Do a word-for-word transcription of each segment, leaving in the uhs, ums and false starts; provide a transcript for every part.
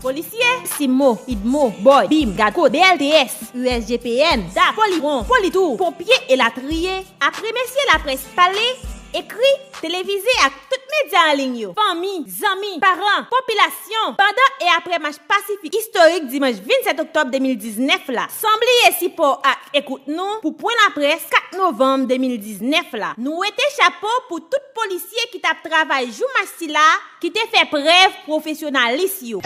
Polisye, CIMO, UDMO, bòd, bim, gadkòt, B L T S, U S G P N, dap, Poliwon, Politour, ponpye elatriye ap remèsye laprès pale, ekri, televize ak tout medya an liy yo, fanmi, zanmi, paran, popilasyon, pandan e apre mach pasifik istorik dimanch vennsèt oktòb de mil diznèf la. San bliye sipò ak ekout nou pou pwen laprès kat novanm de mil diznèf la. Nou wete chapo pou tout polisye ki t ap travay jou mach sila, ki te fè prèv pwofesyonalis yo.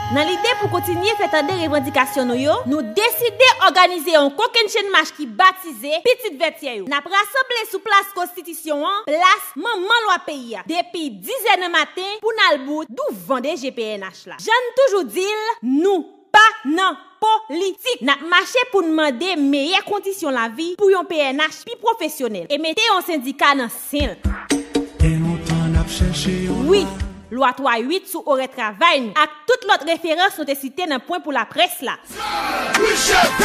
Nan lide pou kontinye fè tande revandikasyon nou yo, nou deside òganize yon kokennchenn mach ki batize Pitit Vètyè yo. N ap rasanble sou plas Konstitisyon an, plas manman lwa peyi a, depi diz è nan maten pou n al bout douvan D G P N H la. Jan n toujou di l, nou pa nan politik. N ap mache pou n mande meyè kondisyon lavi pou yon P N H pi pwofesyonèl e mete yon sendika nan sen l. Gen lontan n ap chèche yon Wi, lwa. Lwa twa uit sou orè travay nou ak tout lòt referans nou te site nan pwen pou laprès la. Wi chèf,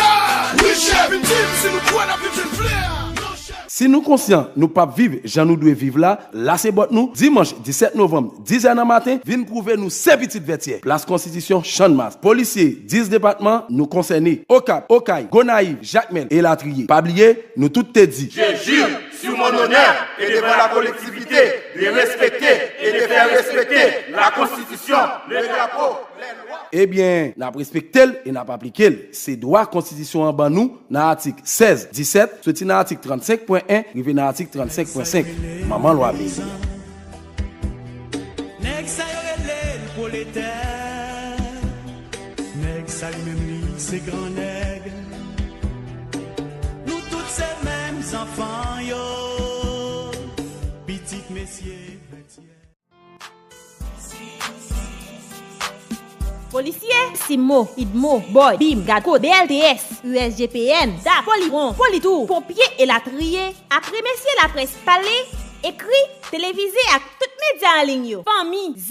wi chèf, vin di m si nou kwè n ap viv jan n vle a. Non chèf. Si nou konsyan nou p ap viv jan nou dwe viv la, lase bòt nou, dimanch disèt novanm, diz è nan maten, vin pwouve nou se Pitit Vètyè. Plas Konstitisyon, Channmas. Polisye, dis depatman, nou konsène. Okap, Okay, Gonayiv, Jakmèl, elatriye. Pa bliye, nou tout te di. Je jure sur mon honneur et devant la collectivité de respecter et de faire respecter la Constitution, le drapeau, les lois. Ebyen, n ap respekte l e n ap aplike l. Se dwa Konstitisyon an ban nou nan atik sèz, disèt, soti nan atik trannsenk pwen en rive nan atik trannsenk pwen senk. Manman lwa peyi a. Nèg sa yo rele l pwoletè. Nèg sa li menm li se gran nèg. Nou tout se menm zanfan yo. Pitit mesye Vètyè. Polisye, CIMO, UDMO, bòd, bim, gadkòt, B L T S, U S G P N, dap, Poliwon, Politour, ponpye elatriye ap remèsye laprès pale, ekri, televize ak tout medya an liy yo, fanmi,